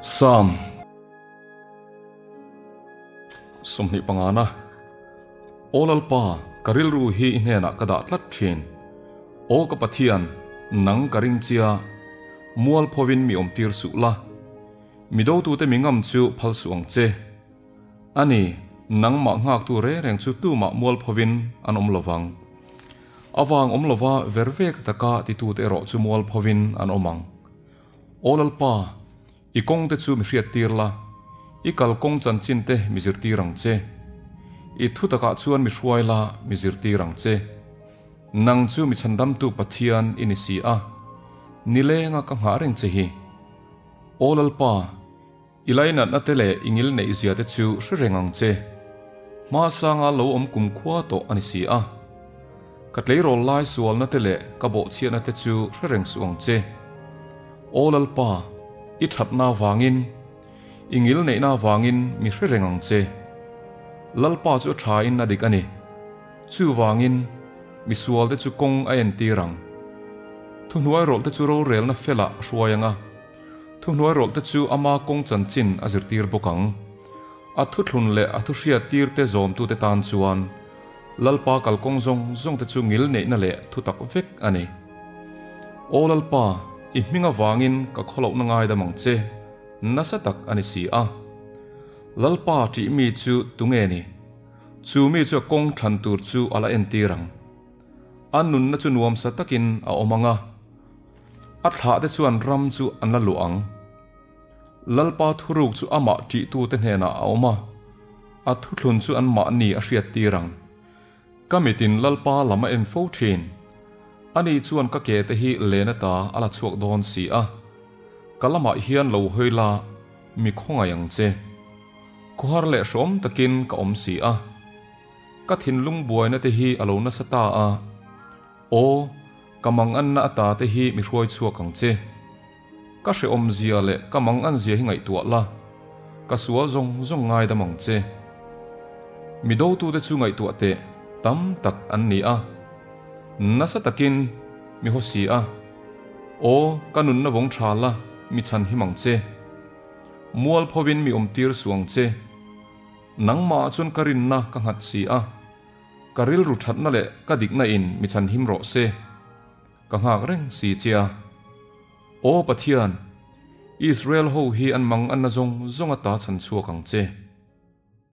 Psalm 25 na Aw Lalpa, ka rilru hi i hnenah ka dah tlat thin. Aw ka Pathian, nang ka ring chia, mual phovin mi awmtir suh la. Mi dotute mi ngam chu phal suh ang che. A ni, nangmah nghaktu reng reng chu tumah mual phovin an awm lovang. A vang awm lova ver vek taka titute erawh chu mual phovin an awm ang. Aw Lalpa, i kawngte chu mi hriattir la, i kalkawng chanchinte mi zirtir ang che. I thu takah chuan mi hruai la, mi zirtir ang che. Nang chu mi chhandamtu Pathian i ni si a, nilenga ka nghah reng che hi. Aw Lalpa, i lainatna te leh i ngil neih zia te chu hre reng ang che. Hma sanga lo awm kumkhua tawh a ni si a. Ka tleirawl lai sualna te leh ka bawhchhiatna te chu hre reng suh ang che. Aw Lalpa, i thatna avangin, i ngil neihna avangin mi hre reng ang che. Lalpa chu a tha in a dik a ni. Chuvangin, misual te chu kawng a entir ang. Thuhnuairawlh te chu rorelna felah a hruai ang a. Thuhnuairawlh te chu ama kawng chanchin a zirtir bawk ang. A thuthlun leh a thuhriattir te zawmtute tan chuan Lalpa kalkawng zawng zawng te chu ngil neihna leh thutak vek a ni. Aw Lalpa, i hming avangin ka khawlohna ngaidam ang che, nasa tak a ni si a. Lalpa ṭih mi chu tunge ni? Chu mi chu a kawng thlan tur chu a la entir ang. A nunna chu nuamsa takin a awm ang a. A thlahte chuan ram chu an la luah ang. Lalpa thuruk chu amah ṭihtute hnenah a awm a, a thuthlun chu anmahni a hriattir ang. Ka mitin Lalpa lam a en fo ṭhin. Ani chuan ka ke te hi len ata a la chhuak dawn si a. Ka lamah hian lo hawi la, mi khawngaih ang che. Khawhar leh hrawm takin ka awm si a. Ka thinlung buaina te hi a lo nasa ta a. Aw, ka manganna ata te hi mi hruai chhuak ang che. Ka hrehawm zia leh ka mangan zia hi ngaihtuah la, ka sual zawng zawng ngaidam ang che. Mi dotute chu ngaihtuah teh tam tak an ni a, nasa takin mi haw si a. Aw, ka nunna vawng tha la, mi chhan him ang che. Mual phovin mi awmtir suh ang che. Nangmah chuan ka rinna ka nghat si a, ka rilru thatna leh ka dikna in mi chhan him rawh se. Ka nghak reng si che a. Aw Pathian, Israel ho hi an mang anna zawng zawng ata chhan chhuak ang che.